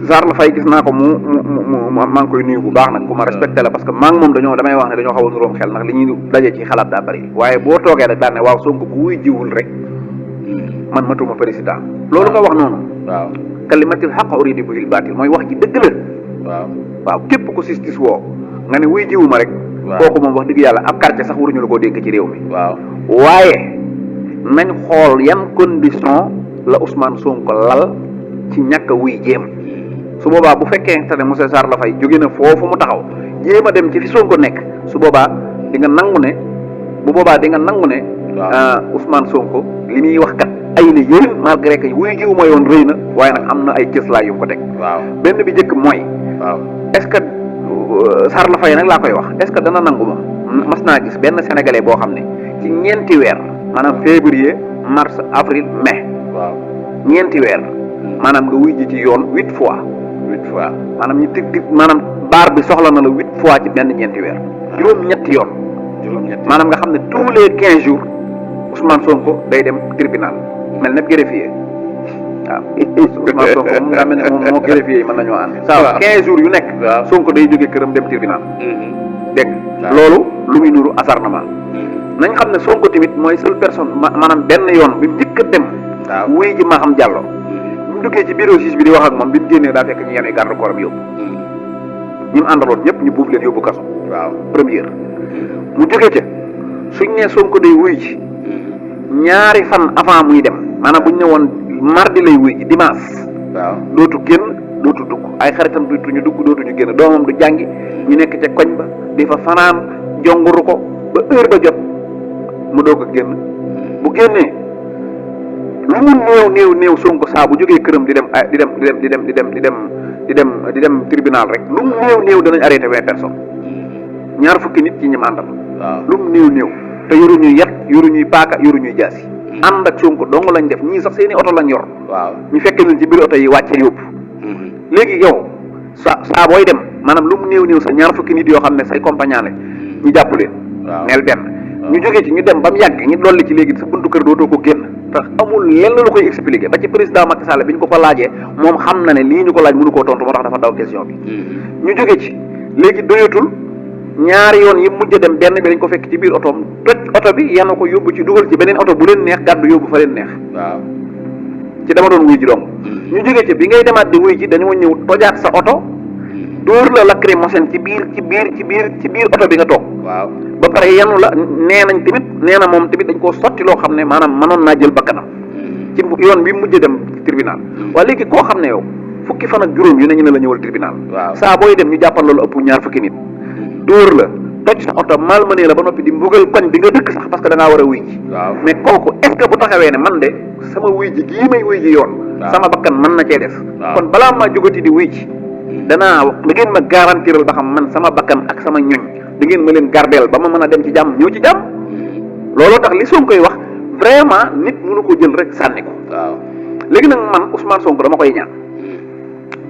Charles Faye gis naa ko mu maa ngi koy nuyu bu baax nag ku ma respecté la parce que maa ngi moom damay wax ne dañoo xaw a nuróom xel ndax li ñuy daje ci xalaat daa bari waaye boo toogee rek daan ne waaw Sonko bu wuy jiwul rek man matuma président loolu nga wax noonu waaw kalimatil haqq uridi bihil baatil mooy wax ji dëgg la waaw képp ku sistis woo nga ne wuy jiwuma rek kooku moom wax dëgg yàlla ab quartier sax waruñu la koo dénk ci réew mi waaye nañ xool yan condition la Ousmane Sonko lal ci ñàkk a wuy jéem su boobaa bu fekkee te ne monsieur Charles Faye jóge na foofu mu taxaw jéem a dem ci fi Sonko nekk su boobaa di nga nangu ne Ousmane Sonko li muy wax kat ay na yéen malgré que wuy jiw ma yoon rëy na waaye nag am na ay cëslaay yu ko teg benn bi njëkk mooy est-ce que Charles Faye nag laa koy wax est-ce que dana nangu ma mas naa gis benn sénégalais boo xam ne ci ñeenti weer maanaam février mars avril mai ñeenti weer maanaam nga wuy ji ci yoon 8 fois maanaam ñu tig maanaam baar bi soxla na la 8 fois ci benn ñeenti weer juróom-ñetti yoon maanaam nga xam ne tous les 15 jours Ousmane Sonko day dem tribunal mel ne greffier waaw Ousmane Sonko moom nga mel ne moom moo greffier yi mën nañoo ànd saa 15 jours yu nekk Sonko day jógee këram dem tribunal dégg loolu lu muy nuru acharnement nañ xam ne Sonko tamit mooy seule personne maanaam benn yoon bi njëkk a dem wuy ji Maham Diallo bi mu duggee ci bureau juge bi di wax ak moom bi mu génnee daa fekk ñu yenn garde corps am yóbbu ñi mu àndaloon ñëpp ñu buub leen yóbbu kaso première mu jógee ca suñ ne Sonko day wuy ji ñaari fan avant muy dem maanaam bu ñu ne woon mardi lay wuy ji dimanche dootu génn dootu dugg ay xaritam dootuñu dugg dootuñu génn doomam du jàngi ñu nekk ca koñ ba di fa fanaan jonguru ko ba heure ba jot mu doog a génn bu génnee lu mu néew Sonko saa bu jógee këram di dem tribunal rek lu mu néew danañ arrêté 20 personnes ñaar fukki nit ci ñim àndal lu mu néew te yoruñuy yat yoruñuy paaka yoruñuy jaasi ànd ak Sonko dong lañ def ñii sax seeni oto lañ yor ñu fekke leen ci biir oto yi wàcce yóbbu léegi yow saa booy dem maanaam lu mu néew sax ñaar fukki nit yoo xam ne say compagnon lañ ñu jàpp leen neel benn ñu jógee ci ñu dem ba mu yàgg ñu dolli ci léegi sa buntu kër dootoo ko génn tax amul lenn lu koy expliquer ba ci président Macky Sall bi ñu ko laajee moom xam na ne lii ñu ko laaj mënu koo tontu moo tax dafa daw question bi ñu jógee ci léegi doyatul ñaari yoon yi mujj dem benn bi dañ ko fekk ci biir otoom toj oto bi yanu ko yóbbu ci dugal ci beneen oto bu leen neex gàddu yóbbu fa leen neex ci dama doon wuy ji dong ñu jógee ci bi ngay demaat di wuy ji dañoo ñëw tojaat sa oto dóor la lacrymogène ci biir oto bi nga toog ba pare yanu la nee na moom tamit dañ koo sotti loo xam ne maanaam mënoon naa jël bakkanam ci yoon bi mujj dem tribunal waaye léegi koo xam ne yow fukki fan ak juróom yu ne ñu ne la ñëwal tribunal saa booy dem ñu jàppal loolu ëpp ñaar fukki nit dóor la toj sa oto malmené la ba noppi di mbugal koñ bi nga dëkk sax parce que da ngaa war a wuy ji mais kooku est-ce que bu taxawee ne man de sama wuy ji gii may wuy ji yoon sama bakkan mën na cee des kon balaa maa jógati di wuy ji danaa da ngeen ma garantiral ba xam man sama bakkan ak sama ñoñ da ngeen ma leen gardeel ba ma mën a dem ci jàmm ñëw ci jàmm looloo tax li Sonko koy wax vraiment nit mënu ko jël rek sànni ko léegi nag man Ousmane Sonko dama koy ñaan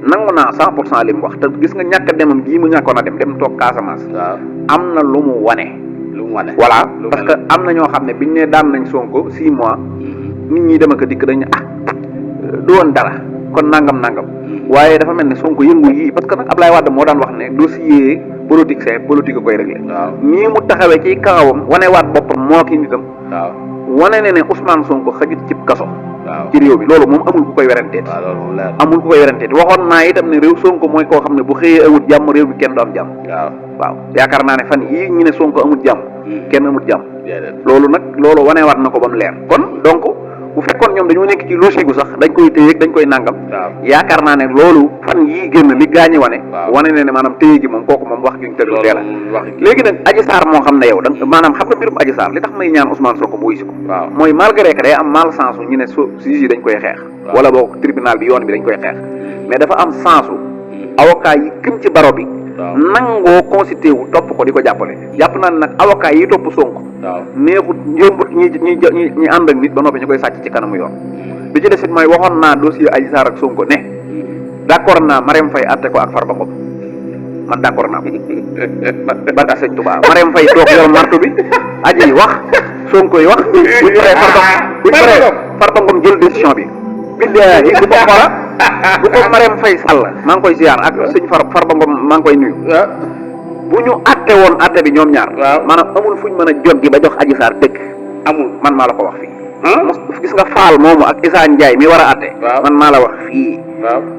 nangu naa 100% li mu wax te gis nga ñàkk a demam gii mu ñàkkoon a dem toog Casamance am na lu mu wane voilà parce que am na ñoo xam ne biñ ne daan nañ Sonko 6 mois nit ñi dem ak a dikk dañ du woon dara kon nangam waaye dafa mel ne Sonko yëngu yii parce que nag Ablaye Wade moo daan wax ne dossier politique a koy réglé nii mu taxawee ci kawam wane waat boppam moo ki nitam wane ne Ousmane Sonko xajut cib kaso ci réew bi loolu moom amul ku koy weranteeti waxoon naa itam ne réew Sonko mooy koo xam ne bu xëyee amut jàmm réew bi kenn du am jàmm waaw yaakaar naa ne fan yii ñu ne Sonko amut jàmm kenn amut jàmm loolu wanewaat na ko ba mu leer kon donc bu fekkoon ñoom dañoo nekk ci logique gu sax dañ koy téye dañ koy nàngam yaakaar naa ne loolu fan yii génn li gaañi wane ne maanaam téye gi moom kooku moom wax juñ tëdd teel a léegi nag Adji Sarr moo xam ne yow maanaam xam nga mbirum Adji Sarr li tax may ñaan Ousmane Sonko mu wuy si ko mooy malgré que day am mal sens ñu ne juge yi dañ koy xeex wala boog tribunal bi yoon bi dañ koy xeex mais dafa am sensu avocat yi gën ci baro bi nangoo constitué wu topp ko di ko jàppale jàpp naa ne nag avocat yi topp Sonko neexut yëmbut ñi ànd ak nit ba noppi ñu koy sàcc ci kanamu yoon bi ci desit mooy waxoon naa dossier Adji Sarr ak Sonko ne d'accord naa Marème Faye atte ko ak Farba Ngom man d'accord naa ko barka sëñ Touba Marème Faye toog yor marto bi Adji wax Sonko yi wax buñ paree Farba Ngom jël décision bi billaahi bu ko xoola bu ko Marème Faye Sall maa ngi koy ziar ak sëñ Farba Ngom maa ngi koy nuyu bu ñu atte woon atte bi ñoom ñaar maanaam amul fuñ mën a joggi ba jox Adji Sarr dëgg amul man maa la ko wax fii gis nga Fall moomu ak Issa Ndiaye mi war a atte man maa la wax fii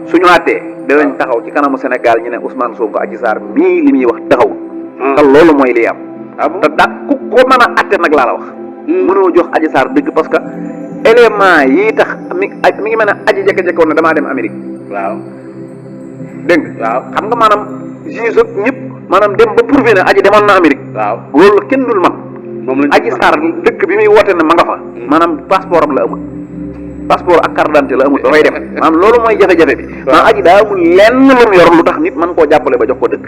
suñu attee dinañ taxaw ci kanamu Sénégal ñu ne Ousmane Sonko Adji Sarr mii li muy wax taxawul te loolu mooy li am te da ku ko mën a atte nag laa la wax mënoo jox Adji Sarr dëgg parce que élément yi tax mi ngi mel ne aji jekk-jekk woon ne damaa dem Amérique dégg nga xam nga maanaam juge ak ñëpp maanaam dem ba prouver ne aji demoon na Amérique loolu kenn dul man Adji Sarr dëkk bi muy woote ne ma nga fa maanaam passeport am la amul passeport ak carte d'identité la amul dafay dem maanaam loolu mooy jafe-jafe bi maanaam aji daa amul lenn lu mu yor lu tax nit mën koo jàppale ba jox ko dëkk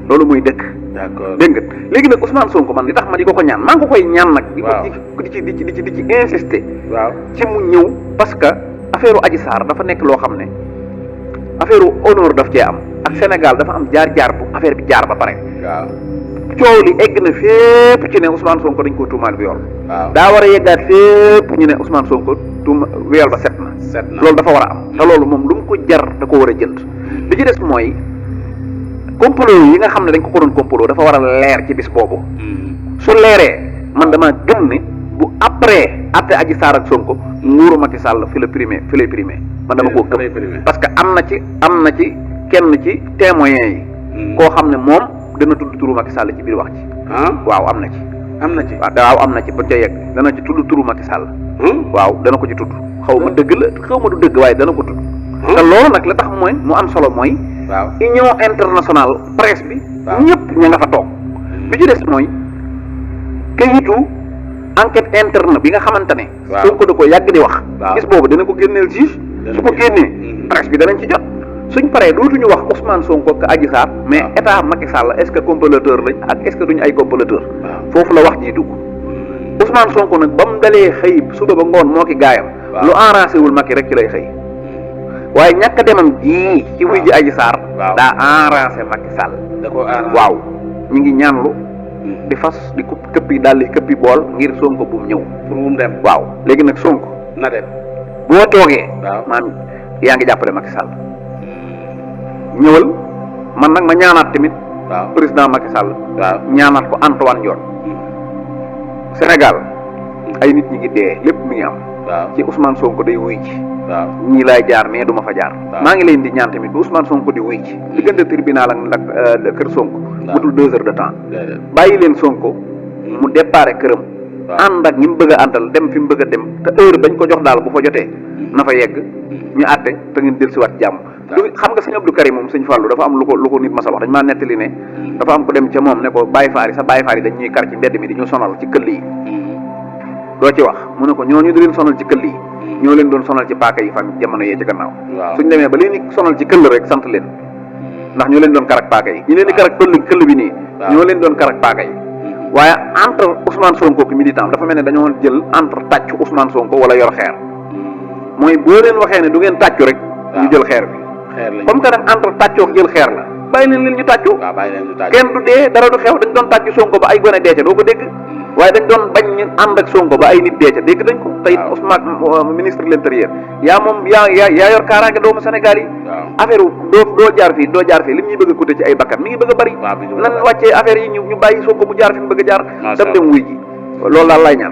loolu muy dëkk dégg nga léegi nag Ousmane Sonko man li tax ma di ko ñaan maa ngi ko koy ñaan nag di ci insister ci mu ñëw parce que affaire Adji Sarr dafa nekk loo xam ne affaire honneur daf cee am ak Sénégal dafa am jaar-jaar bu affaire bi jaar ba pare coow li egg na fépp ci ne Ousmane Sonko dañ ko tuumaal viol daa war a yeggaat fépp ñu ne Ousmane Sonko viol ba set na loolu dafa war a am te loolu moom lu mu ko jar da ko war a jënd li ci des mooy complot yi nga xam ne dañ ko doon complot dafa war a leer ci bis boobu su leeree man dama gëm ne bu après atte Adji Sarr ak Sonko nguuru Macky Sall fi lay primé man dama koo gëm parce que am na ci kenn ci témoins yi koo xam ne moom dana tudd turu Macky Sall ci biir wax ci waaw am na ci waaw am na ci ba ca yegg dana ci tudd turu Macky Sall waaw dana ko ci tudd xaw ma dëgg la xaw ma du dëgg waaye dana ko tudd te loolu nag la tax mooy mu am solo mooy union internationale presse bi ñëpp ña nga fa toog bi ci des mooy kayitu enquête interne bi nga xamante ne Sonko da ko yàgg di wax gis boobu dana ko génneel juge su ko génnee presse bi danañ ci jot suñ paree dootuñu wax Ousmane Sonko ak Adji Sarr mais état Macky Sall est-ce que comploteur lañ ak est-ce que duñu ay comploteur foofu la wax ji dugg Ousmane Sonko nag ba mu dalee xëy suba ba ngoon moo ki gaayam lu enragé wul Macky rek ci lay xëy waaye ñàkk a demam ji ci wuy ji Adji Sarr daa enragé Macky Sall waaw ñu ngi ñaanlu di fas di këppi daal di këppi bool ngir Sonko bu mu ñëw pour mu dem waaw léegi nag Sonko na dem boo toogee maam yaa ngi jàppale Macky Sall ñëwal man nag ma ñaanaat tamit président Macky Sall ñaanaat ko Antoine Diome Sénégal ay nit ñi ngi dee lépp mi ngi am ci Ousmane Sonko day wuy ji ñii laay jaar mais du ma fa jaar maa ngi leen di ñaan tamit bu Ousmane Sonko di wuy ji diggante tribunal ak kër Sonko matul 2 heures de temps bàyyi leen Sonko mu déparé këram ànd ak ñi mu bëgg a àndal dem fi mu bëgg a dem te heure bañ ko jox daal bu fa jotee na fa yegg ñu àtte te ngeen dellusiwaat jàmm xam nga sëñ Abdou Karim moom sëñ Fallou dafa am lu ko nit ma sa wax dañ maa nettali ne dafa am ko dem ca moom ne ko Baye Faari sa Baye Faari dañ ñuy kar ci mbedd mi di ñu sonal ci këll yi doo ci wax mu ne ko ñooñu di leen sonal ci këll yi ñoo leen doon sonal ci paaka yi fan jamono yee ci gannaaw suñ demee ba leen di sonal ci këll rek sant leen ndax ñoo leen doon karak paaka yi ñu leen di karak këll bi nii ñoo leen doon karak paaka yi waaye entre Ousmane Sonko ki militant dafa mel ne dañoo jël entre tàccu Ousmane Sonko wala yor xeer mooy boo leen waxee ne du ngeen tàccu rek ñu jël xeer bi comme que nag entre tàccoo ak jël xeer la bàyyi leen ñu tàccu kenn du dee dara du xew dañ doon tàccu Sonko ba ay gone dee ca doo ko dégg waaye dañ doon bañ ñu ànd ak Sonko ba ay nit dee ca dégg dañ ko tey Ousmane ministre de l'intérieur yaa moom yaa yor kaaraange doomu Sénégal yi affaire doo jaar fii li ñuy bëgg a coûter ci ay bakkan mi ngi bëgg a bari nan wàccee affaire yi ñu bàyyi Sonko mu jaar fi mu bëgg a jaar dem wuy ji loolu daal lay ñaan